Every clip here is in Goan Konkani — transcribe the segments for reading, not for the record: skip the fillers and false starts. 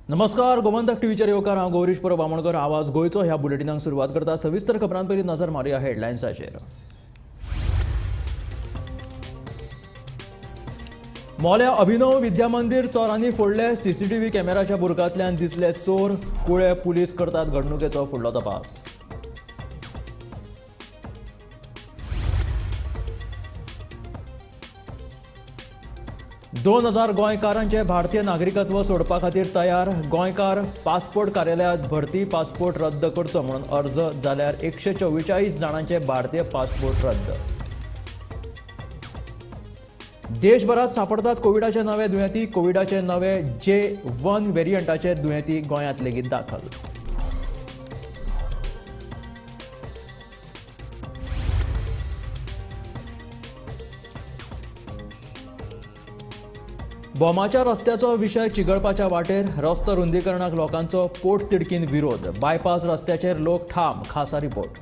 नमस्कार, गोमंतक टीव्हीचेर येवकार. हांव गौरीश परब आमोणकर. आवाज गोंयचो ह्या बुलेटिनाक सुरवात करता. सविस्तर खबरां पयलीं नजर मारुया हेडलायन्साचेर. मोल्या अभिनव विद्या मंदिर चोरांनी फोडले. सीसीटीव्ही कॅमेराच्या बुरकांतल्यान दिसले चोर. कुळे पुलीस करतात घडणुकेचो फुडलो तपास. दोन 2000 गोंयकारांचे भारतीय नागरिकत्व सोडपा खातीर तयार. गोंयकार पासपोर्ट कार्यालयांत भरती पासपोर्ट रद्द करचो म्हणून अर्ज जाल्यार 144 जाणांचे भारतीय पासपोर्ट रद्द. देशभरात सापडतात कोविडाचे नवे दुयेंती. कोविडाचे नवे J1 व्हेरियंटाचे दुयेंती गोंयांत लेगीत दाखल. बोमाच्या रस्त्याचो विशय चिगळपाच्या वाटेर. रस्तो रुंदीकरणाक लोकांचो पोटतिडकीन विरोध. बायपास रस्त्याचेर लोक ठाम. खासा रिपोर्ट.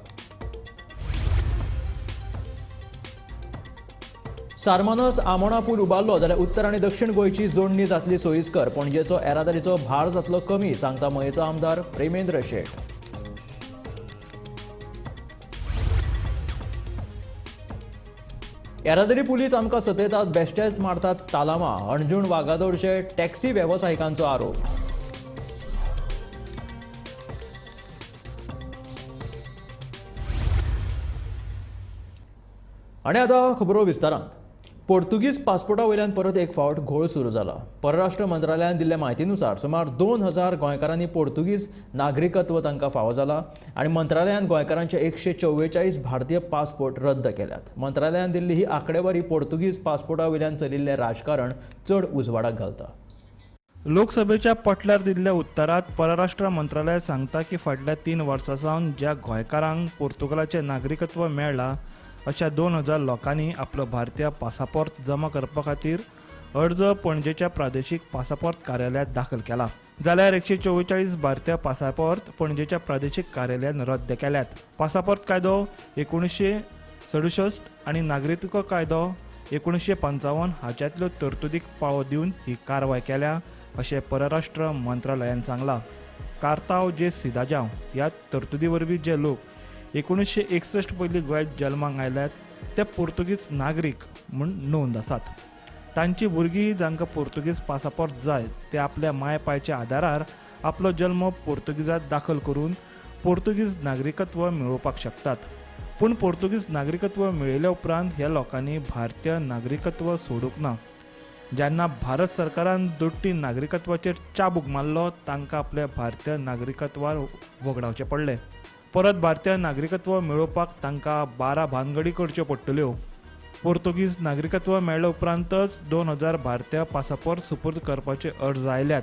सारमानस आमोणा पूल उबारलो जाल्यार उत्तर आनी दक्षिण गोंयची जोडणी जातली सोयीस्कर. पणजेचो येरादारीचो भार जातलो कमी, सांगता मयेचो आमदार प्रेमेंद्र शेट. येरादारी पुलीस आमकां सतयतात, बेश्टेच मारतात तालामा. अणजूण वागादोरचे टॅक्सी वेवसायिकांचो आरोप. आनी आतां खबरो विस्तारांत. पोर्तुगीज पासपोर्टा वयल्यान परत एक फावट घोळ सुरू जाला. परराष्ट्र मंत्रालयान दिल्ल्या म्हायतीनुसार सुमार 2000 गोंयकारांनी पोर्तुगीज नागरिकत्व तांकां फावो जाला आनी मंत्रालयान गोंयकारांचे 144 भारतीय पासपोर्ट रद्द केल्यात. मंत्रालयान दिल्ली ही आंकडेवारी पोर्तुगीज पासपोर्टा वयल्यान चलिल्लें राजकारण चड उजवाडाक घालता. लोकसभेच्या पटल्यार दिल्ल्या उत्तरात परराष्ट्र मंत्रालय सांगता की फाटल्या 3 वर्सां सावन ज्या गोंयकारांक पोर्तुगालाचें नागरिकत्व मेळ्ळां अशा 2000 लोकांनी आपलो भारतीय पासापोर्ट जमा करपा खातीर अर्ज पणजेच्या प्रादेशीक पासापोर्ट कार्यालयांत दाखल केला. जाल्यार 144 भारतीय पासापोर्ट पणजेच्या प्रादेशीक कार्यालयान रद्द केल्यात. पासापोर्ट कायदो 1967 आनी नागरिकत्व कायदो 1955 हाच्यांतल्यो तरतुदीक पाळो दिवन ही कारवाय केल्या अशें परराष्ट्र मंत्रालयान सांगलां. कार्ताव जे सिदाजांव ह्या तरतुदी वरवीं जे लोक 1961 पयलीं गोंयांत जल्माक आयल्यात ते पोर्तुगीज नागरीक म्हूण नोंद आसात. तांची भुरगीं जांकां पोर्तुगीज पासापोर्ट जाय ते आपल्या माय पायच्या आदारार आपलो जल्म पोर्तुगीजांत दाखल करून पोर्तुगीज नागरिकत्व मेळोवपाक शकतात. पूण पोर्तुगीज नागरिकत्व मेळयल्या उपरांत ह्या लोकांनी भारतीय नागरिकत्व सोडूंक ना. जेन्ना भारत सरकारान दोट्टी नागरिकत्वाचेर चाबूक मारलो तांकां आपल्या भारतीय नागरिकत्वार वगडावचें पडलें. परत भारतीय नागरिकत्व मेळोवपाक तांकां 12 भानगडी करच्यो पडटल्यो. पोर्तुगीज नागरिकत्व मेळ्ळे उपरांतच 2000 भारतीय पासापोर्ट सुपूर्द करपाचे अर्ज आयल्यात.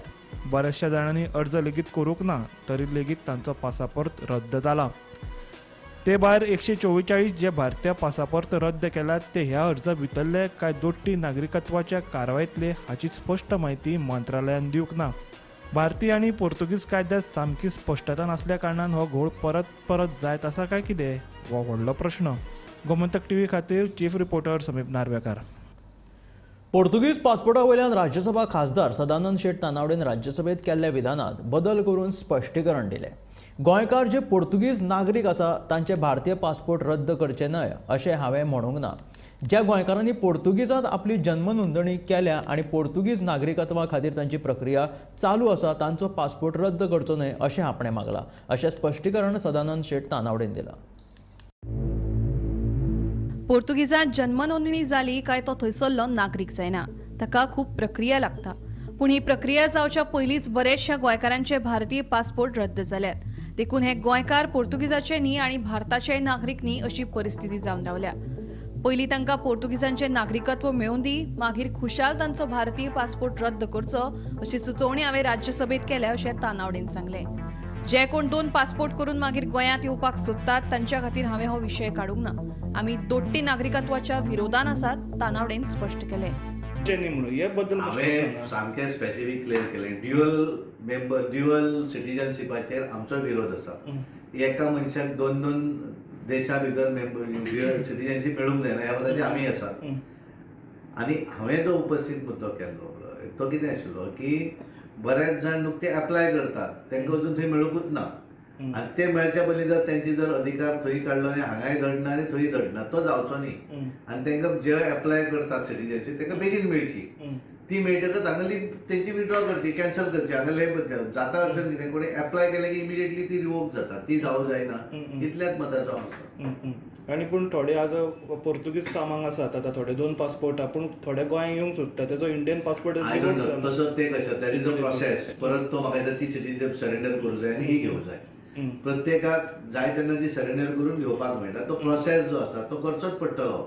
बऱ्याचशा जाणांनी अर्ज लेगीत करूंक ना तरी लेगीत तांचो पासापोर्ट रद्द जाला. ते भायर 144 जे भारतीय पासापोर्ट रद्द केल्यात ते ह्या अर्जा भितरले काय दोट्टी नागरिकत्वाच्या कारवायेंतले हाची स्पश्ट म्हायती मंत्रालयान दिवंक ना. भारतीय आनी पोर्तुगीज कायद्यात सामकी स्पश्टता नासल्या कारणान हो घोळ परत परत जायत आसा काय कितें हो व्हडलो प्रश्न. गोमंतक टीव्ही खातीर चीफ रिपोर्टर समीप नार्वेकार. पोर्तुगीज पासपोर्टा वयल्यान राज्यसभा खासदार सदानंद शेट तानावडेन राज्यसभेत केल्ल्या विधानात बदल करून स्पश्टीकरण दिलें. गोंयकार जे पोर्तुगीज नागरीक आसा तांचे भारतीय पासपोर्ट रद्द करचे न्हय अशें हांवें म्हणूंक ना. ज्या गोंयकारांनी पोर्तुगीजांत आपली जन्म नोंदणी केल्या आनी पोर्तुगीज नागरिकत्वा खातीर तांची प्रक्रिया चालू आसा तांचो पासपोर्ट रद्द करचो न्हय अशें आपणें मागलां अशें स्पश्टीकरण सदानंद शेट तानावडेन दिलां. पोर्तुगीजांत जन्म नोंदणी जाली काय तो थंयसरलो नागरीक जायना, ताका खूब प्रक्रिया लागता. पूण ही प्रक्रिया जावच्या पयलींच बरेचशा गोंयकारांचे भारतीय पासपोर्ट रद्द जाल्यात. देखून हे गोंयकार पोर्तुगीजाचे न्ही आनी भारताचे नागरीक न्ही अशी परिस्थिती जावन रावल्या. पयलीं तांकां पोर्तुगीजांचें नागरिकत्व मेळूं दी, मागीर खुशाल तांचो भारतीय पासपोर्ट रद्द करचो अशी सुचोवणी हांवें राज्यसभेत केल्या अशें तानावडेन सांगलें. जे कोण 2 पासपोर्ट करून मागीर गोंयांत येवपाक सोदतात तांच्या खातीर हांवें हो विशय काडूंक ना. आमी दोट्टी नागरिकत्वाच्या विरोधान आसात, तानावडेन स्पश्ट केलें. हांवें सामकें स्पेसिफीक क्लियर केलें. ड्युअल मेंबर ड्युअल सिटीजनशिपाचेर आमचो विरोध आसा. एका मनशाक 2-2 देशा भितर ड्युअल सिटीजनशीप मेळूंक जायना ह्या बद्दल आमी आसात. आनी हांवें जो उपस्थित मुद्दो केल्लो तो कितें आशिल्लो की बरेच जाण नुकते एप्लाय करतात, तांकां अजून थंय मेळुंकूच ना. आनी ते मेळच्या पयलीं जर तेंची जर अधिकार थंय काडलो आनी हांगाय धडना आनी थंय धडना, तो जावचो न्ही. आनी तांकां जे एप्लाय करतात सिटीजनशीप तांकां बेगीन मेळची, ती मेळटकच हांगाली तेंची विड्रॉ करची, कॅन्सल करची. हांगाले जाता अडचण कितें, कोणी एप्लाय केलें की इमिडिएटली ती रिवोक जाता, ती जावं जायना, इतल्याच मताचो आसा. आनी पूण थोडे आज पोर्तुगीज कामाक आसात, आतां थोडे 2 पासपोर्ट, पूण थोडे गोंयांत येवंक सोदता, तेजो Indian passport I don't know तसो ते कशें, that is a process. परत तो म्हाका दिसता ती सिटीजनशीप सरेंडर करूंक जाय आनी ही घेवंक जाय. प्रत्येकाक जाय तेन्ना ती सरेंडर करून घेवपाक मेळटा. तो प्रोसेस जो आसा तो करचोच पडटलो.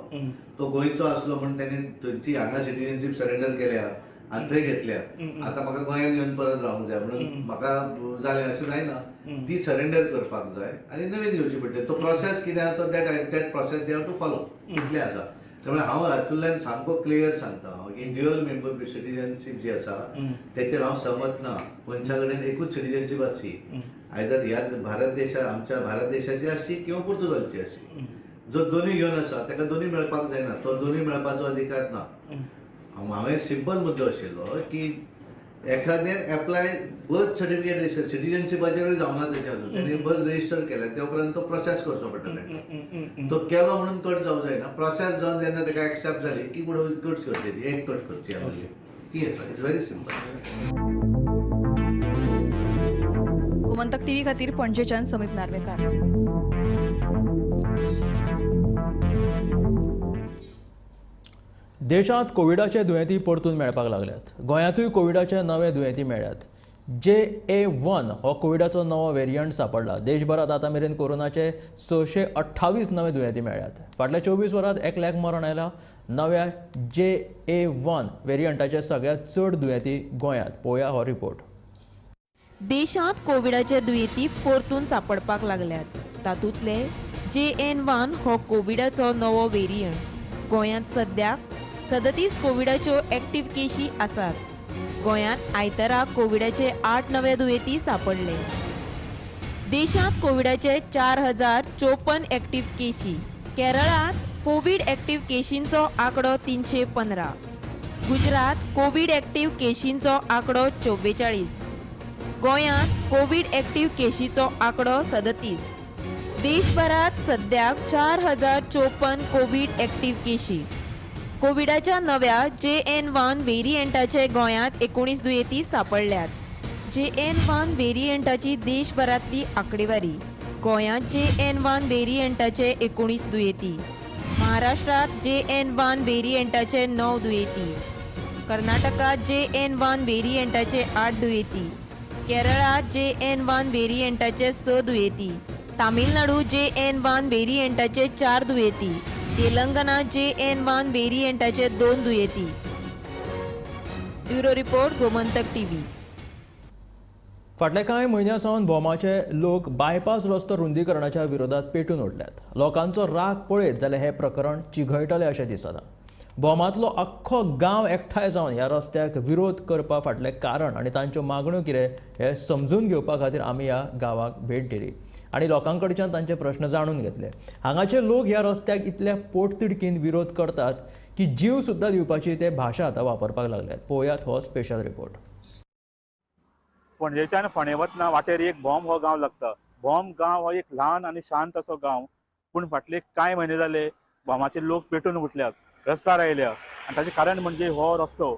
तो गोंयचो आसलो म्हूण तेणी थंयची हांगा सिटीजनशीप सरेंडर केल्या आनी थंय घेतल्या, आतां म्हाका गोंयांत येवन परत रावंक जाय म्हणून म्हाका जालें अशें जायना. ती सरेंडर करपाक जाय आनी नवीन घेवची पडटली. तो प्रोसेस कितें आसा तो that process they have to follow, इतलें आसा. त्यामुळे हांव हातूंतल्यान सामको क्लियर सांगता हांव की ड्युअल मेंबर सिटीजनशीप जी आसा तेचेर हांव सहमत ना. मनशा कडेन एकूच सिटीजनशीप आसची, आयदर ह्या भारत देशा, आमच्या भारत देशाची आसची किंवा पुर्तुगालची आसची. जो दोनूय घेवन आसा ताका दोनूय मेळपाक जायना, तो दोनूय मेळपाचो अधिकार ना. हांवें सिंपल मुद्दो आशिल्लो की एखाद्यान एप्लाय बर्थ सर्टिफिकेट सिटीजनशिपाचेरूय जावना तेचें अजून, तेणी बर्थ रजिस्टर केलें त्या उपरांत तो प्रोसेस करचो पडटा ताका. तो केलो म्हणून कट जावं जायना, प्रोसेस जावन जेन्ना ताका एक्सेप्ट जाली की कट करची, एक कट करची आमची ती आसा. It's very simple. Gomantak TV खातीर पणजेच्यान समीप नार्वेकार. देशांत कोविडाचे दुयेंती परतून मेळपाक लागल्यात. गोंयांतूय कोविडाचे नवे दुयेंती मेळ्ळ्यात. JA1 हो कोविडाचो नवो वेरियंट सापडला. देशभरांत आतां मेरेन कोरोनाचे 628 नवे दुयेंती मेळ्ळ्यात. फाटल्या 24 वरांत 1 लाख मरण आयला. नव्या JA1 वेरियंटाचे सगळ्यांत चड दुयेंती गोंयांत. पळोवया हो रिपोर्ट. देशांत कोविडाचे दुयेंती परतून सापडपाक लागल्यात. तातूंतले JN1 हो कोविडाचो नवो वेरियंट. गोंयांत सद्याक 37 कोविडाच्यो एक्टिव्ह केशी आसात. गोंयांत आयतारा कोविडाचे 8 नवे दुयेंती सापडले. देशांत कोविडाचे 4054 एक्टिव्ह केशी. केरळांत कोविड एक्टिव्ह केशींचो आंकडो 315. गुजरात कोविड एक्टिव्ह केशींचो आंकडो 44. गोंयांत कोविड एक्टिव्ह केशीचो आंकडो 37. देशभरात सद्याक 4054 कोविड एक्टिव्ह केशी. कोविडाच्या नव्या JN1 वेरियंटाचे गोंयांत 19 दुयेंती सापडल्यात. JN1 वेरियंटाची देशभरांतली आंकडेवारी. गोंयांत JN1 वेरियंटाचे 19 दुयेंती. महाराष्ट्रात JN1 वेरियंटाचे 9 दुयेंती. कर्नाटकात JN1 वेरियंटाचे 8 दुयेंती. केरळात JN1 वेरियंटाचे 6 दुयेंती. तामिळनाडू JN1 वेरियंटाचे 4 दुयेंती. तेलंगणा JN1 वेरियंटाचे 2 दुयेंती. Bureau report, Gomantak TV. फाटल्या कांय म्हयन्यां सावन भोमाचे लोक बायपास रस्तो रुंदीकरणाच्या विरोधात पेटून उठल्यात. लोकांचो राग पळयत जाल्यार हें प्रकरण चिघळटलें अशें दिसना. भोमांतलो अख्खो गांव एकठांय जावन ह्या रस्त्याक विरोध करपा फाटलें कारण आनी तांच्यो मागण्यो कितें हें समजून घेवपा खातीर आमी ह्या गांवाक भेट दिली आनी लोकां कडच्यान तांचे प्रश्न जाणून घेतले. हांगाचे लोक ह्या रस्त्याक इतल्या पोटतिडकीन विरोध करतात की जीव सुद्दां दिवपाची ते भाशा आतां वापरपाक लागल्यात. पळोवयात हो स्पेशल रिपोर्ट. पणजेच्यान फोंडें वतना वाटेर एक भोम हो गांव लागता. भोम गांव हो एक ल्हान आनी शांत असो गांव, पूण फाटले कांय म्हयने जाले भोमाचे लोक पेटून उठल्यात, रस्त्यार आयल्या. आनी ताचें कारण म्हणजे हो रस्तो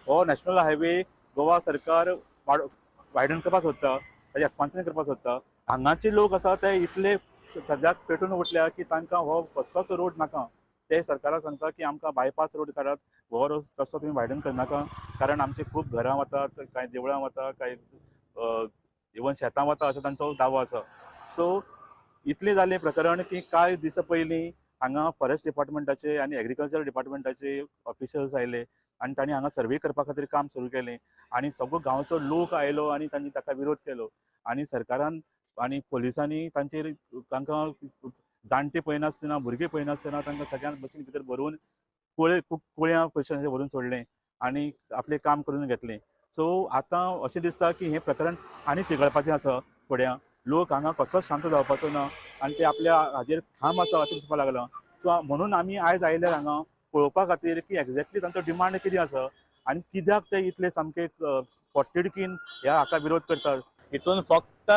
हो नॅशनल हायवे गोवा सरकार वायडन करपाक सोदता, ताचें एक्सपान्शन करपाक सोदता. हांगाचे लोक आसा ते इतले सद्याक पेटून उठल्या की तांकां हो कसलोच रोड नाका. ते सरकाराक सांगता की आमकां बायपास रोड काडात, हो रस्तो तुमी वायडन करनाका, कारण आमचे खूब घरां वतात, कांय देवळां वता, कांय इवन शेतां वता अशें तांचो दावो आसा. सो इतलें जालें प्रकरण की कांय दिसां पयलीं हांगा फॉरेस्ट डिपार्टमेंटाचे आनी एग्रीकल्चर डिपार्टमेंटाचे ऑफिसर्स आयले आनी तांणी हांगा सर्वे करपा खातीर काम सुरू केलें आनी सगळो गांवचो लोक आयलो आनी तांणी ताका विरोध केलो आनी सरकारान आनी पोलिसांनी तांचेर तांकां जाणटे पळयनासतना भुरगीं पळयनासतना तांकां सगळ्यांक बसीन भितर भरून कुळ्यां पयशांचेर व्हरून सोडलें आनी आपलें काम करून घेतलें. सो आतां अशें दिसता की हें प्रकरण आनी चिघळपाचें आसा. फुड्यां लोक हांगा कसोच शांत जावपाचो ना आनी ते आपल्या हाजेर ठाम आसा अशें दिसपाक लागलां. सो म्हणून आमी आयज आयले हांगा पळोवपा खातीर की एक्झॅक्टली तांचो डिमांड कितें आसा आनी कित्याक ते इतले सामके पोटतिडकीन ह्या हाका विरोध करतात. हितून फक्त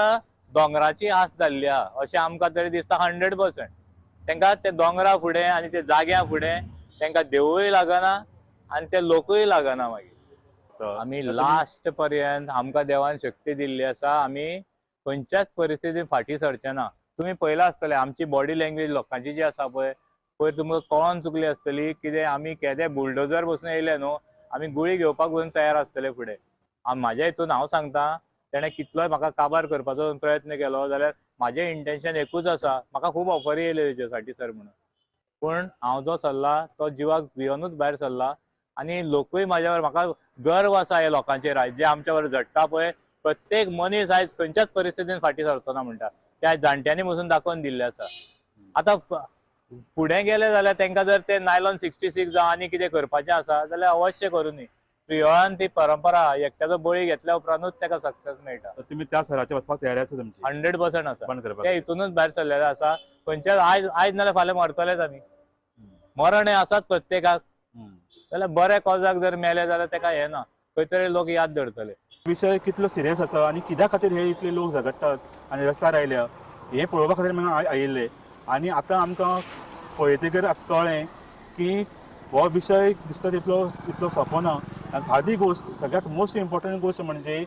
दोंगराची आस जाल्ली आहा अशें आमकां तरी दिसता. 100% तांकां ते दोंगरा फुडें आनी ते जाग्या फुडें तांकां देवूय लागना आनी ते लोकूय लागना. मागीर आमी लास्ट पर्यंत आमकां देवान शक्ती दिल्ली आसा, आमी खंयच्याच परिस्थितीन फाटीं सरचे ना. तुमी पळयलां आसतलें आमची बॉडी लँग्वेज लोकांची जी आसा पळय, पयर तुमकां कळोन चुकली आसतली कितें आमी केदे बुलडोजर बसून येयले न्हू, आमी गुळी घेवपाक बसून तयार आसतले फुडें. म्हाज्या हितून हांव सांगता, तेणें कितलोय म्हाका काबार करपाचो प्रयत्न केलो जाल्यार म्हाजें इंटेन्शन एकूच आसा. म्हाका खूब ऑफरी येयल्यो तेच्यो साठी सर म्हणून, पूण हांव जो सरला तो जिवाक भियोनूच भायर सरला. आनी लोकूय म्हाज्यावर, म्हाका गर्व आसा ह्या लोकांचेर आयज जे आमच्यावर झडटा पळय, प्रत्येक मनीस आयज खंयच्याच परिस्थितीन फाटीं सरचो ना म्हणटा, त्या जाणट्यांनी पसून दाखोवन दिल्लें आसा. आतां फुडें गेले जाल्यार तांकां जर ते नायलॉन 66 जावं आनी कितें करपाचें आसा जाल्यार अवश्य करूं. प्रियोळान ती परंपरा एकट्याचो बळी घेतल्या उपरांतूच ताका सक्सेस मेळटा. तुमी त्या सराचेर वचपाक तयारी आसा तुमची? 100% आसा. बंद करपाक ते हितूनच भायर सरलेले आसा. खंयच्याच आयज आयज नाल्यार फाल्यां मरतलेच आमी, मरण हें आसाच प्रत्येकाक. जाल्यार बऱ्या कॉजाक जर मेले जाल्यार ताका हें ना, खंय तरी लोक याद दवरतले. विशय कितलो सिरियस आसा आनी कित्या खातीर हे इतले लोक झगडटात आनी रस्त्यार आयल्या हें पळोवपा खातीर आमी आयिल्ले. आनी आतां आमकां पळयतकीर कळ्ळें की हो विशय दिसता तितलो इतलो सोंपो ना. आनी सादी गोश्ट, सगळ्यांत मोस्ट इम्पॉर्टंट गोश्ट म्हणजे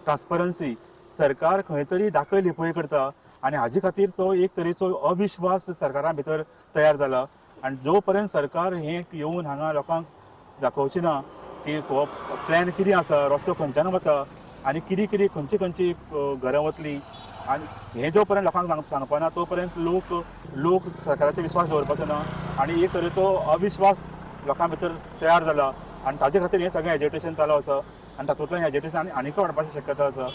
ट्रान्सपरन्सी. सरकार खंय तरी दाखय लिपय करता आनी हाजे खातीर तो एक तरेचो अविश्वास सरकारा भितर तयार जाला. आनी जो पर्यंत सरकार हें येवन हांगा लोकांक दाखोवची ना की हो प्लॅन कितें आसा, रस्तो खंयच्यान वता आनी कितें कितें खंयची खंयची घरां वतलीं, आनी हें जो पर्यंत लोकांक सांगपाना तो पर्यंत लोक लोक सरकाराचेर विश्वास दवरपाचो ना. आनी एक तरेचो अविश्वास लोकां भितर तयार जाला आनी ताजे खातीर हें सगळें एजिटेशन चालू आसा. आनी तातूंतल्यान एजिटेशन आनीक वाडपाची शक्यता आसा.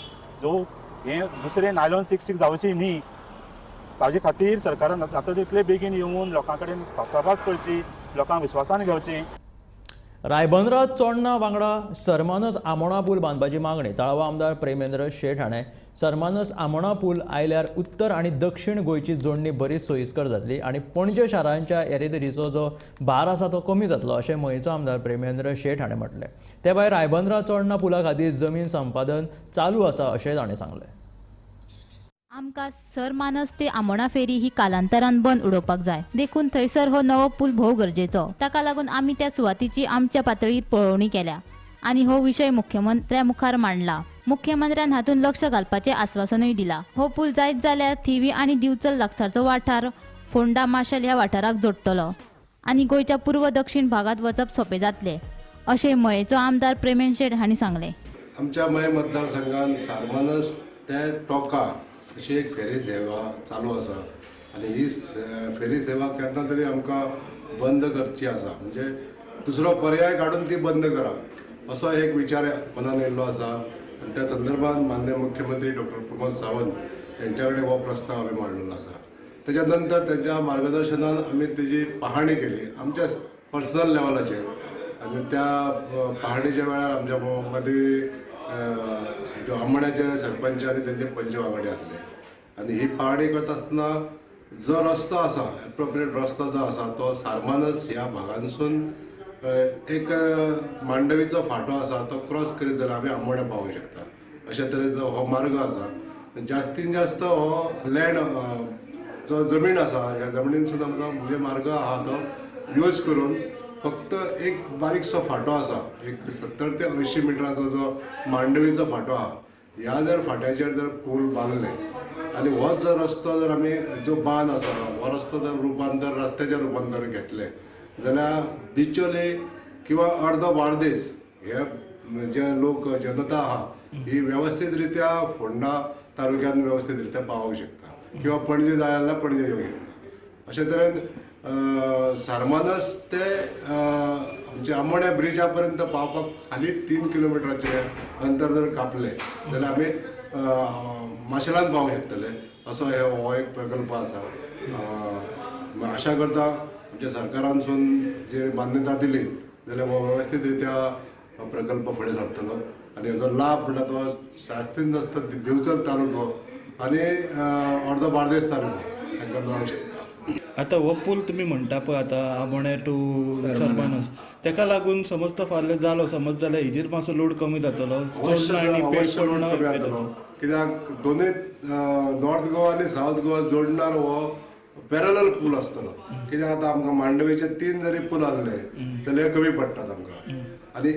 जो हें दुसरें नायलॉन 66 जावची न्ही ताजे खातीर सरकारान आतां तितले बेगीन येवन लोकां कडेन भासाभास करची, लोकांक विश्वासान घेवची. रायबंदरा चोडणा वांगडा सरमानस आमोणा पूल बांदपाची मागणी ताळवा आमदार प्रेमेंद्र शेट हाणें सरमानस आमोणा पूल आयल्यार उत्तर आनी दक्षिण गोंयची जोडणी बरीच सोयीस्कर जातली आनी पणजे शारांच्या येरादारीचो जो भार आसा तो कमी जातलो अशें मयेचो आमदार प्रेमेंद्र शेट हाणें म्हटलें. ते भायर रायबंदरा चोडणा पुला खातीर जमीन संपादन चालू आसा अशें ताणें सांगलें. आमकां सरमानस ते आमोणा फेरी ही कालांतरान बंद उडोवपाक जाय, देखून थंयसर हो नवो पूल भोव गरजेचो. ताका लागून आमी त्या सुवातीची आमच्या पातळीर पळोवणी केल्या आनी हो विशय मुख्यमंत्र्या मुखार मांडला. मुख्यमंत्र्यान हातूंत लक्ष घालपाचें आस्वासनूय दिलां. हो पूल जायत जाल्यार थिवी आनी दिवचल लागसारचो वाठार फोंडा माशेल ह्या वाठाराक जोडटलो आनी गोंयच्या पूर्व दक्षिण भागांत वचप सोंपें जातलें अशें मयेचो आमदार प्रेमेंद्र शेट हांणी सांगलें. आमच्या मये मतदारसंघात सरमानस ते टोका अशी एक फेरी सेवा चालू आसा आनी ही फेरी सेवा केन्ना तरी आमकां बंद करची आसा, म्हणजे दुसरो पर्याय काडून ती बंद करप असो एक विचार मनान येयल्लो आसा. आनी त्या संदर्भात माननीय मुख्यमंत्री डॉक्टर प्रमोद सावंत यांच्या कडेन हो प्रस्ताव आमी मांडलेलो आसा. तेच्या नंतर तेंच्या मार्गदर्शनान आमी तेजी पाहणी केली आमच्या पर्सनल लेवलाचेर आनी त्या पाहणीच्या वेळार आमच्या मदीं आमोण्याचे सरपंच आनी तेंचे पंच वांगडी आसले आनी ही पाहणी करता आसतना जो रस्तो आसा एप्रोप्रिएट रस्तो जो आसा तो सारमानस ह्या भागांसून एक मांडवीचो फांटो आसा तो क्रॉस करीत जाल्यार आमी आमोण्या पावूंक शकता. अशे तरेचो हो मार्ग आसा. जास्तीन जास्त हो लँड जो जमीन आसा ह्या जमनीनसून आमकां म्हणजे मार्ग आहा तो यूज करून फक्त एक बारीकसो फांटो आसा, एक 70 ते 80 मिटराचो जो मांडवीचो फांटो आहा, ह्या जर फांट्याचेर जर पूल बांदले आनी हो जर रस्तो जर आमी जो बांद आसा हो रस्तो जर रुपांतर रस्त्याचें रुपांतर घेतलें जाल्यार बिचोले किंवा अर्दो बार्देस हे जे लोक जनता आहा ही वेवस्थीत रित्या फोंडा तालुक्यान वेवस्थीत रित्या पावोंक शकता किंवा पणजे जाय जाल्यार पणजे येवंक शकता. अशे तरेन सरमानस ते आमच्या आमोण्या ब्रिजा पर्यंत पावपाक खाली 3 किलोमिटराचें अंतर जर कापलें जाल्यार आमी माशेलान पावूंक शकतले असो हो एक प्रकल्प आसा. आशा करता आमच्या सरकारानसून जे मान्यता दिली जाल्यार हो वेवस्थीत रित्या प्रकल्प फुडें सरतलो आनी हेजो लाभ म्हणटा तो जास्तीन जास्त दिवचल तालुको आनी अर्दो बार्देस तालुको हांकां मेळूंक शकता. आतां हो पूल तुमी म्हणटा पळय आतां आमोणें टू सरमानस, ताका लागून समज तो फाल्यां जालो समज जाल्यार हेजेर मातसो लोड कमी जातलो, अवश्य लोड कमी जातलो. कित्याक दोनूय नॉर्थ गोवा आनी सावथ गोवा जोडणार हो पॅरलल पूल आसतलो. कित्याक आतां आमकां मांडवीचे 3 जरी पूल आहले जाल्यार कमी पडटात आमकां. आनी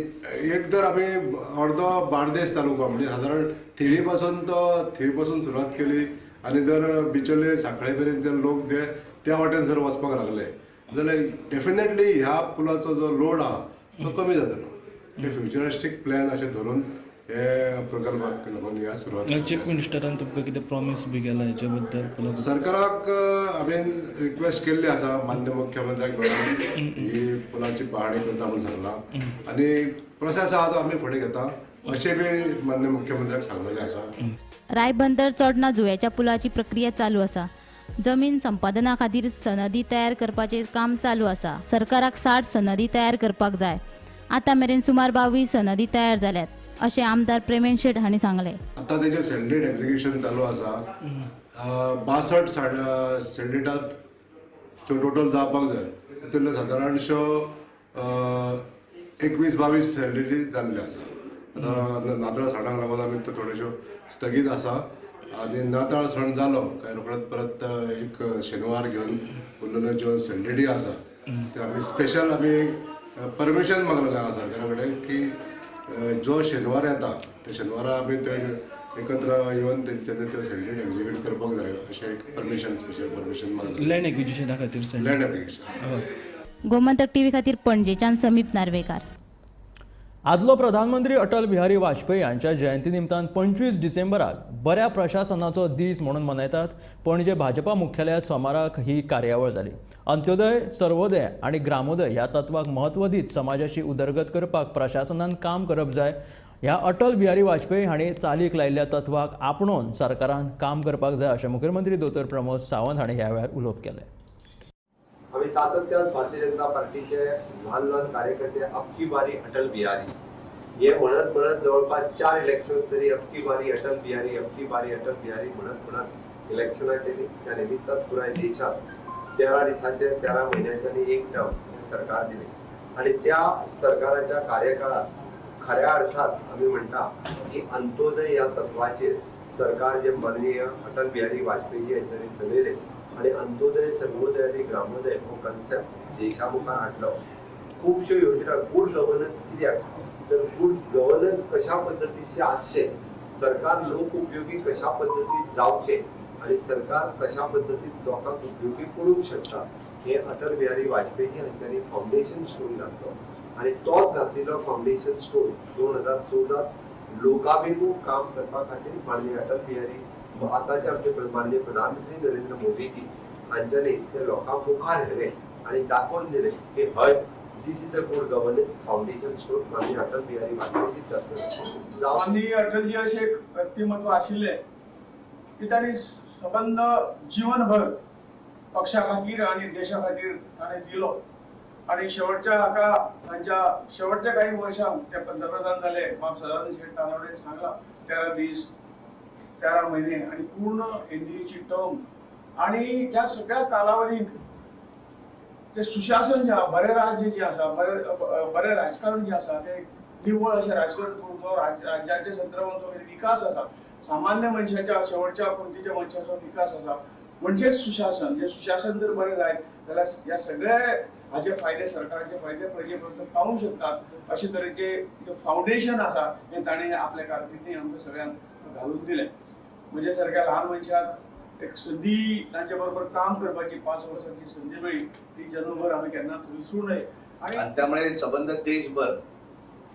एक जर आमी अर्दो बार्देश तालुका म्हणजे सादारण थिवी पासून तो थिवी पासून सुरवात केली आनी जर बिचोले साखळे मेरेन जे लोक जे त्या वाटेन जर वचपाक लागले जाल्यार डेफिनेटली ह्या पुलाचो जो लोड आहा तो कमी जातलो. हे फ्युचरिस्टीक प्लॅन अशें धरून हे प्रकल्पाक लागून ह्या सुरवात. चीफ मिनिस्टरान तुमकां कितें प्रॉमीस बी केला हेचे बद्दल? सरकाराक हांवें रिक्वेस्ट केल्ली आसा, मान्य मुख्यमंत्र्याक मेळून ही पुलाची पाहणी करता म्हूण सांगलां आनी प्रोसेस आहा तो आमी फुडें घेता अशें बी मान्य मुख्यमंत्र्याक सांगलेलें आसा. रायबंदर चोडणा जुव्याच्या पुलाची प्रक्रिया चालू आसा. जमीन संपादना खातीर सनदी तयार करपाचें काम चालू आसा. सरकाराक 60 सनदी तयार करपाक जाय. आतां मेरेन सुमार 22 सनदी तयार जाल्यात अशें आमदार प्रेमेंद्र शेट हांणी सांगलें. आतां तेजें सेल्डेट एक्झिक्युशन चालू आसा. 62 सेल्डेटां टोटल जावपाक जाय, तितूंतल्यो सादारणश्यो 21-22 सेल्डेटी जाल्ल्यो आसा. आतां नातळ सणाक लागून आमी त्यो थोड्योश्यो स्थगीत आसा आनी नाताळ सण जालो काय रोखडोच परत एक शेनवार घेवन उरलेल्यो ज्यो सेल्डेटी आसा त्यो आमी स्पेशल आमी परमिशन मागलेलें आसा सरकारा कडेन की जो शेनवार येता त्या शेनवारा आमी ते एकत्र येवन तेंच्यांनी त्यो सेल्डेट एक्झिक्यूट करपाक जाय अशें एक परमिशन स्पेशल परमिशन मागलें लँड एक्विजिशना खातीर. Land acquisition. गोमंतक टीव्ही खातीर पणजेच्यान समीप नार्वेकार. आदलो प्रधानमंत्री अटल बिहारी वाजपेयी हांच्या जयंती निमतान 25 डिसेंबराक बऱ्या प्रशासनाचो दीस म्हणून मनयतात. पणजे भाजपा मुख्यालयात सोमाराक ही कार्यावळ जाली. अंत्योदय, सर्वोदय आनी ग्रामोदय ह्या तत्वाक म्हत्व दीत समाजाची उदरगत करपाक प्रशासनान काम करप जाय. ह्या अटल बिहारी वाजपेयी हांणी चालीक लायिल्ल्या तत्वाक आपणोवन सरकारान काम करपाक जाय अशें मुख्यमंत्री दोतोर प्रमोद सावंत हांणी ह्या वेळार उलोवप केलें. आमी सातत्यान भारतीय जनता पार्टीचे ल्हान ल्हान कार्यकर्ते अबकी बारी अटल बिहारी हे म्हणत म्हणत जवळपास 4 इलेक्शन्स तरी अबकी बारी अटल बिहारी अबकी बारी अटल बिहारी म्हणत म्हणत इलेक्शनां केली. त्या निमित्तान पुराय देशात 13 दिसांचे 13 म्हयन्याचे आनी 1 टर्म हे सरकार दिले आनी त्या सरकाराच्या कार्यकाळात खऱ्या अर्थात आमी म्हणटा की अंत्योदय ह्या तत्वाचेर सरकार जे माननीय अटल बिहारी वाजपेयी यांच्यानी चलयले आनी अंत्योदय, सर्वोदय आनी ग्रामोदय हो कन्सेप्ट देशा मुखार हाडलो. खुबश्यो योजना गुड गव्हर्नन्स कित्याक तर गुड गव्हर्नन्स कशा पद्दतीचें आसचें, सरकार लोक उपयोगी कशा पद्दतीन जावचें आनी सरकार कशा पद्दतीन लोकांक उपयोगी पडूंक शकता हे अटल बिहारी वाजपेयी हांच्यांनी फावंडेशन स्टोन घातलो आनी तोच घातलेलो फावंडेशन स्टोन 2014 लोकाभिमुख काम करपा खातीर माननीय अटल बिहारी आतांचे आमचे माननीय प्रधानमंत्री नरेंद्र मोदीजी हांच्यांनी ते लोकां मुखार व्हेलें आनी दाखोवन दिलें की हय, this is the good governance foundation stone माननीय अटल बिहारी वाजपेयी तर्फे. माननीय अटलजी अशें एक व्यक्तिमत्व आशिल्लें की तांणी सबंद जीवनभर पक्षा खातीर आनी देशा खातीर ताणें दिलो आनी शेवटच्या हाका तांच्या शेवटच्या काही वर्षांक ते पंतप्रधान जाले. बाब सदानंद शेट तानावडे सांगला 13 दीस 13 महिने आणि पूर्ण एनडीएची टर्म आणि त्या सगळ्या कालावधीत ते सुशासन जे आसा, बरें राज्य जे आसा, बरें राजकारण जे आसा ते निवळ अशें राजकारण करून जो राज्याच्या संदर्भात जो विकास आसा, सामान्य मनशाच्या शेवटच्या पंक्तीच्या मनशाचो विकास आसा म्हणजेच सुशासन. जे सुशासन जर बरें जायत जाल्यार ह्या सगळे हाचे फायदे सरकाराचे फायदे प्रजे पर्यंत पावूंक शकतात अशे तरेचे जे फावंडेशन आसा हें ताणें आपल्या कारकिर्दीन आमकां सगळ्यांक घालून दिलें. म्हज्या सारक्या ल्हान मनशाक एक संदी तांचे बरोबर काम करपाची 5 वर्सांची संदी मेळ्ळी ती जन्मभर आमी केन्नाच विसरूं नये. आणि त्यामुळे सबंध देशभर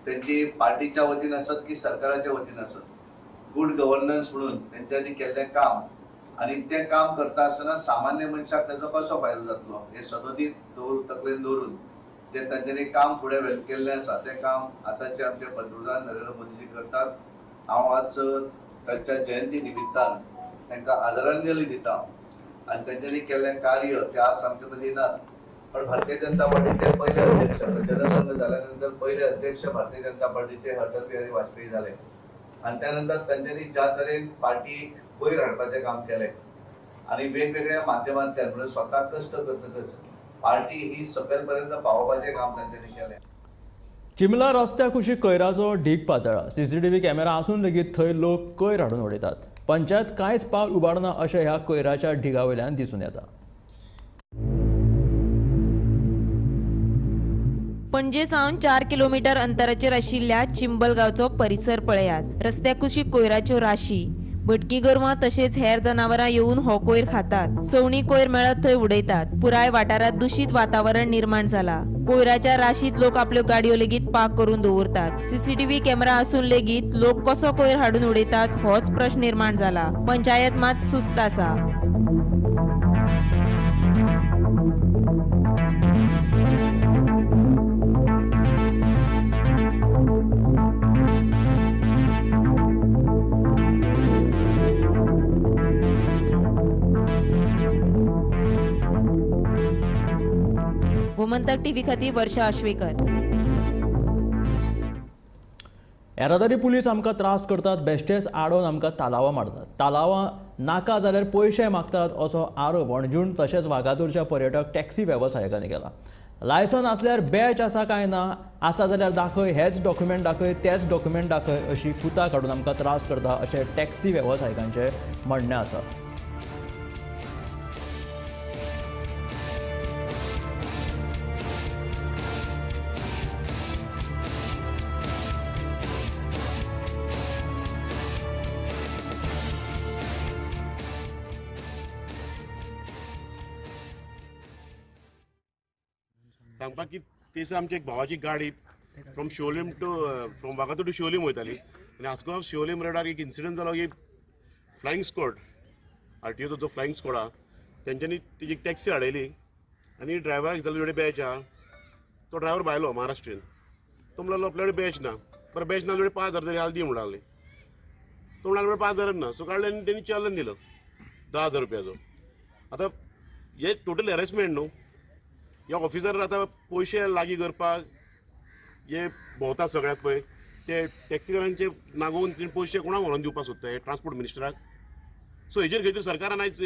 त्यांची पार्टीच्या वतीन असत की सरकाराच्या वतीन असत गुड गव्हर्नन्स म्हणून त्यांच्यानी केल्लें काम आणि ते काम करता आसतना सामान्य मनशाक ताचो कसो फायदो जातलो हे सदोदीत दवरून तकलेन दवरून जे तांच्यांनी काम फुडें व्हेल केल्लें आसा तें काम आतांचे आमचे पंतप्रधान नरेंद्र मोदीजी करतात. हांव आज तांच्या जयंती निमित्तान तांकां आदरांजली दिता आनी तांच्यांनी केल्लें कार्य ते आज आमचे मदीं नात, पण भारतीय जनता पार्टीचे पहिले अध्यक्ष जनसंघ जाल्या नंतर पहिले अध्यक्ष भारतीय जनता पार्टीचे अटल बिहारी वाजपेयी जाले आनी त्यानंतर तांच्यांनी ज्या तरेन पार्टी वयर हाडपाचें काम केलें आनी वेगवेगळ्या माध्यमांतल्यान म्हणजे स्वता कश्ट करतकच पार्टी ही सकयल पर्यंत पावोवपाचें काम तांच्यांनी केलें. चिमला रस्त्या कुशीक कोयराचो ढीग पातळ्ळा. सीसीटीव्ही कॅमेरा आसून लेगीत थंय लोक कोयर हाडून उडयतात. पंचायत कांयच पावल उबारना अशें ह्या कोयराच्या ढिगा वयल्यान दिसून येता. पणजे सावन 4 किलोमीटर अंतराचेर आशिल्ल्या चिंबल गांवचो परिसर पळयात. रस्त्या कुशीक कोयराच्यो राशी, भटकी गोरवां तशेंच हेर जनावरां येवन हो कोयर खातात. सवणी कोयर मेळत थंय उडयतात. पुराय वाठारांत दुशीत वातावरण निर्माण जाला. कोयराच्या राशीत लोक आपल्यो गाडयो लेगीत पार्क करून दवरतात. सीसीटीव्ही कॅमेरा आसून लेगीत लोक कसो कोयर हाडून उडयतात होच प्रश्न निर्माण जाला. पंचायत मात सुस्त आसा. गोमंतक टीव्ही खातीर वर्षा आश्वेकर. येरादारी पुलीस आमकां त्रास करतात, बेश्टेच आडोवन आमकां तालावां मारतात, तालावां नाका जाल्यार पयशे मागतात असो आरोप अणजूण तशेंच वागातोरच्या पर्यटक टॅक्सी वेवसायिकांनी केला. लायसन आसल्यार बॅच आसा काय ना, आसा जाल्यार दाखय, हेच डॉक्युमेंट दाखय, तेच डॉक्युमेंट दाखय अशी कुतां काडून आमकां त्रास करता अशें टॅक्सी वेवसायिकांचें म्हणणें आसा. सांगपाक की तेसर आमची एक भावाची गाडी from Siolim to from Vagator to Siolim वयताली आनी आसगांव शिवोलीम रोडार एक इन्सिडंट जालो की फ्लायिंग स्क्वॉड आरटीओचो जो फ्लायिंग स्क्वॉड आहा तेंच्यांनी तेजी एक टॅक्सी हाडयली आनी ड्रायव्हराक विचारलो तुजे बॅच आहा, तो ड्रायव्हर भायलो महाराष्ट्रीयन, तो म्हणलो आपल्या कडेन बॅच ना, बरें बॅच ना तुजे 5,000 तरी हाल दी म्हणून लागले, तो म्हणलो 5,000 ना, सो काडले आनी तेणी चलन दिलो 10,000 रुपयाचो. आतां हे टोटल हॅरेसमेंट न्हू, ह्या ऑफिसर आतां पयशे लागीं करपाक हे भोंवता सगळ्याक पळय ते टॅक्सीकारांचे नागोवन ते पयशे कोणाक व्हरोन दिवपाक सोदता हे ट्रान्सपोर्ट मिनिस्टराक. सो हेजेर खंय तरी सरकारान आयज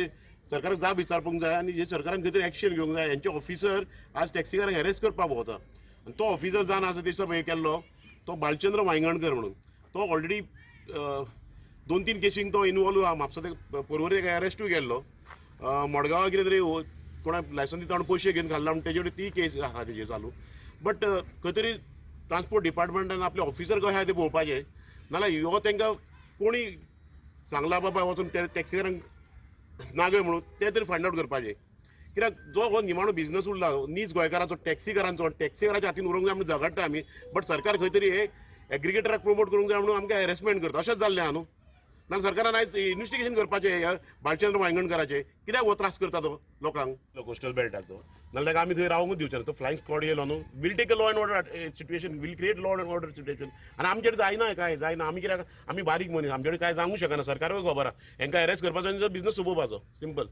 सरकाराक जाप विचारपाक जाय आनी हे सरकारान खंय तरी एक्शन घेवंक जाय. हेंचे ऑफिसर आज टॅक्सीकारांक हॅरेस करपाक भोंवता आनी तो ऑफिसर जावन आसा तेसो हे केल्लो तो बालचंद्र वायंगणकर म्हणून, तो ऑलरेडी 2-3 केसींक तो इनवॉल्व आहा. म्हापसा ते पोरवरी एरेस्टूय केल्लो, मडगांवा कितें तरी कोणाक लायसन्स दिता म्हणून पयशे घेवन खाल्ला म्हणून तेजे कडेन ती केस आहा तेजेर चालू. बट खंय तरी ट्रान्सपोर्ट डिपार्टमेंटान आपले ऑफिसर कशें आहा ते पळोवपाचें, नाल्यार ह्यो तांकां कोणी सांगला बाबा वचून टॅक्सीकारांक नागय म्हणून ते तरी फायंड आवट करपाचें. कित्याक जो हो निमाणो बिजनस उरला नीज गोंयकाराचो टॅक्सीकारांचो, टॅक्सीकाराच्या हातीन उरोंक जाय म्हणून झगडटा आमी, बट सरकार खंय तरी हे एग्रिगेटराक प्रोमोट करूंक जाय म्हणून आमकां हॅरेसमेंट करता अशेंच जाल्लें आहा न्हू. नाल्यार सरकारान आयज इन्वेस्टिगेशन करपाचें ह्या बालचंद्र वायंगणकराचें, कित्याक हो त्रास करता तो लोकांक कोस्टल बेल्टाक तो, नाल्यार ताका आमी थंय रावंकूच दिवचे ना. तो फ्लायिंग स्क्वॉड येयलो न्हू, will take a law and order situation, will create law and order situation. आनी आमचेर जायना कांय जायना, आमी कित्याक आमी बारीक मनीस, आमचे कडेन कांय सांगूंक शकना, सरकारूय खबर आहा हेंकां हॅरेस करपाचो आनी बिजनस सोंपोवपाचो सिंपल.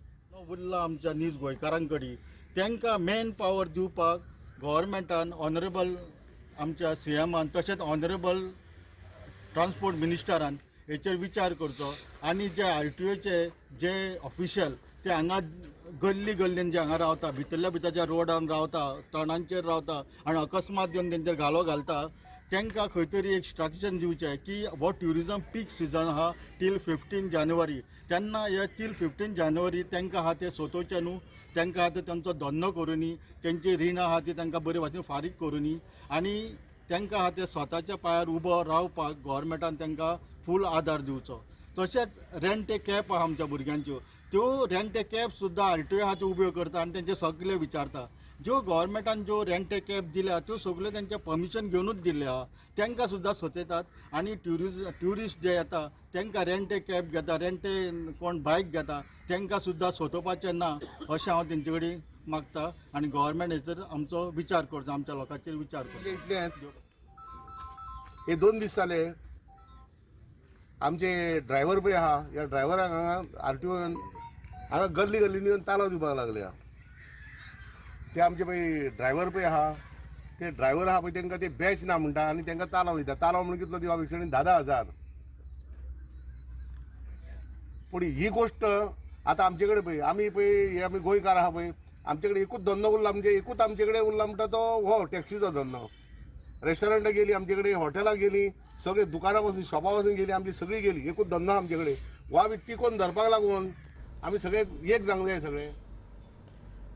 उरला आमच्या नीज गोंयकारां कडेन तांकां मॅन पावर दिवपाक गव्हर्मेंटान ऑनरेबल आमच्या सीएमान तशेंच ऑनरेबल ट्रान्सपोर्ट मिनिस्टरान हेचेर विचार करचो आनी जे आरटीओचे जे ऑफिशियल ते हांगा गल्ली गल्लीन जे हांगा रावता, भितरल्या भितर ज्या रोडान रावता, तणांचेर रावता आनी अकस्मात येवन तेंचेर घालो घालता, तांकां खंय तरी एक इंस्ट्रक्शन दिवचें की हो ट्युरिजम पीक सिजन आहा टील 15 जानेवारी, तेन्ना हे टील 15 जानेवारी तांकां आहा ते सोतोवचें न्हू, तांकां आहा ते तांचो धंदो करुनी, तेंची रिणां आहा ती तांकां बरे भाशेन फारीक करुनी आनी तांकां आहा ते स्वताच्या पांयार उबो रावपाक गव्हर्मेंटान तांकां फूल आदार दिवचो. तशेंच रेंट ए कॅब आहा आमच्या भुरग्यांच्यो, त्यो रेंट ए कॅब सुद्दां आरटीओ आहा त्यो उब्यो करता आनी तेंचे सगळे विचारता. ज्यो गव्हर्मेंटान ज्यो रेंट ए कॅब दिल्या त्यो सगळ्यो तेंचे परमिशन घेवनूच दिल्ले आहा, तांकां सुद्दां सतयतात आनी ट्युरिस्ट जे येता तांकां रेंट ए कॅब घेता, रेंट ए कोण बायक घेता तांकां सुद्दां सतोवपाचें ना अशें हांव तेंचे कडेन मागता आनी गव्हर्मेंट हेचेर आमचो विचार करचो, आमच्या लोकांचेर विचार करचो. इतलें हे 2 दीस जाले आमचे ड्रायव्हर पळय आहा, ह्या ड्रायव्हरांक हांगा आरटीओन हांगा गल्ली गल्लीन येवन तालाव दिवपाक लागल्या. ते आमचे पळय ड्रायव्हर पळय आहा, ते ड्रायव्हर आहा पळय तांकां ते बॅच ना म्हणटा आनी तांकां तालाव दिता. तालाव म्हणून कितलो दिवप एक 10,000. पूण ही गोश्ट आतां आमचे कडेन पळय, आमी पळय हे आमी गोंयकार आहा पळय, आमचे कडेन एकूच धंदो उरला, म्हणजे एकूच आमचे कडेन उरला म्हणटा तो हो टॅक्सीचो धंदो. रेस्टॉरंटां गेली आमचे कडेन, हॉटेलां गेली, सगळे दुकानां वचून शॉपां वचून गेली, आमची सगळी गेली. एकूच धंदो आमचे कडेन. हो आमी टिकोवन धरपाक लागून आमी सगळे एक जावंक जाय सगळे.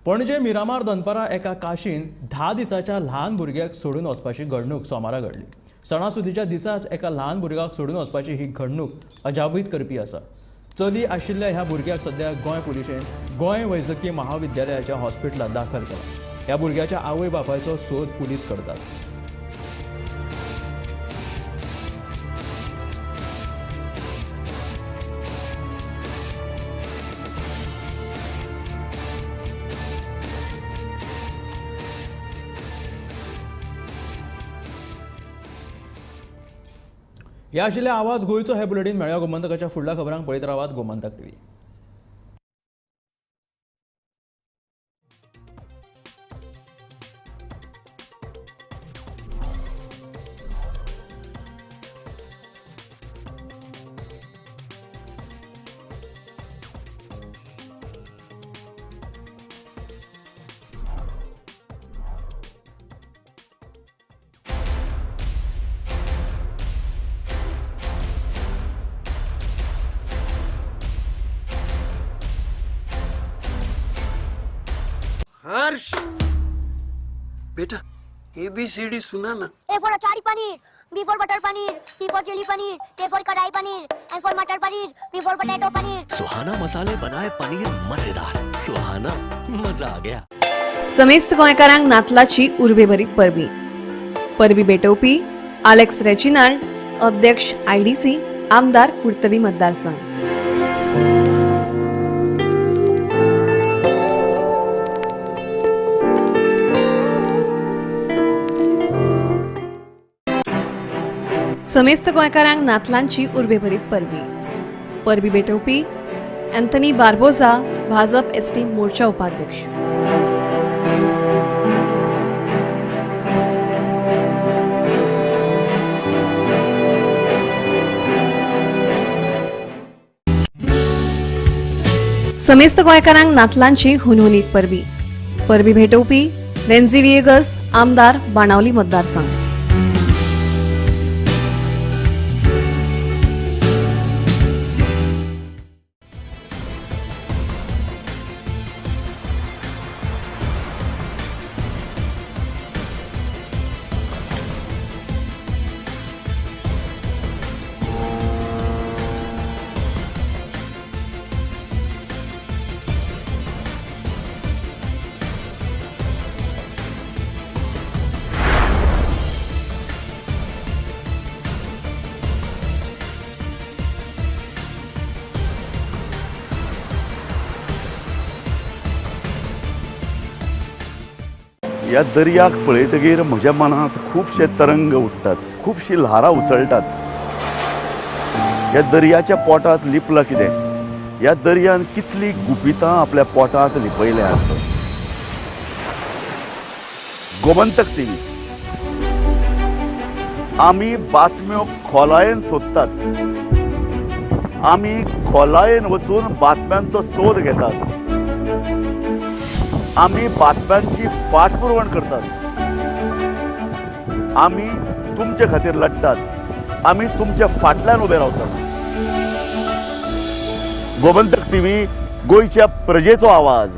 पणजे मिरामार दनपारां एका काशीन 10 दिसाच्या ल्हान भुरग्याक सोडून वचपाची घडणूक सोमारा घडली. सणासुदीच्या दिसाच एका ल्हान भुरग्याक सोडून वचपाची ही घडणूक अजापीत करपी आसा. चली आशिल्ल्या ह्या भुरग्याक सद्या गोंय पुलिशेन गोंय वैजकी महाविद्यालयाच्या हॉस्पिटलांत दाखल केला. ह्या भुरग्याच्या आवय बापायचो सोद पुलीस करतात. ह्या आशिल्ले आवाज गोंयचो हे बुलेटीन. मेळ्या गोमंतकाच्या फुडल्या खबरांक पळयत रावात गोमंतक टीव्ही. हर्ष बेटा ABCD सुना ना. A for achari paneer, B for butter paneer, C for chilli paneer, K for kadai paneer, M for matar paneer, P for potato paneer. Suhana मसाले बनाए पनीर मजेदार. सुहाना मजा आ गया. समेस्त गोंयकारांक नातलाची उर्बेभरीत परबी. परबी भेटोवपी आलेक्स रेजिनाल्ड, अध्यक्ष IDC, आमदार कुडतरी मतदारसंघ. समेस्त गोंयकारांक नातलांची उर्बेभरीत परबी. परबी भेटोवपी अँथनी बार्बोजा, भाजप एसटी मोर्चा उपाध्यक्ष. समेस्त गोंयकारांक नातलांची हुनहुनीत परबी. परबी भेटोवपी वेन्झी व्हिएगस, आमदार बाणावली मतदारसंघ. ह्या दर्याक पळयतगीर म्हज्या मनांत खुबशे तरंग उठ्ठात, खुबशी ल्हारां उसळटात. ह्या दर्याच्या पोटांत लिपलां कितें? ह्या दर्यान कितली गुपितां आपल्या पोटांत लिपयल्यात. गोमंतक टीव्ही आमी बातम्यो खोलायेन सोदतात, आमी खोलायेन वचून बातम्यांचो सोद घेतात, आमी बातम्यांची फाटपुरवण करतात, आमी तुमचे खातीर लढतात, आमी तुमच्या फाटल्यान उबे रावतात. गोमंतक टीव्ही, गोंयच्या प्रजेचो आवाज.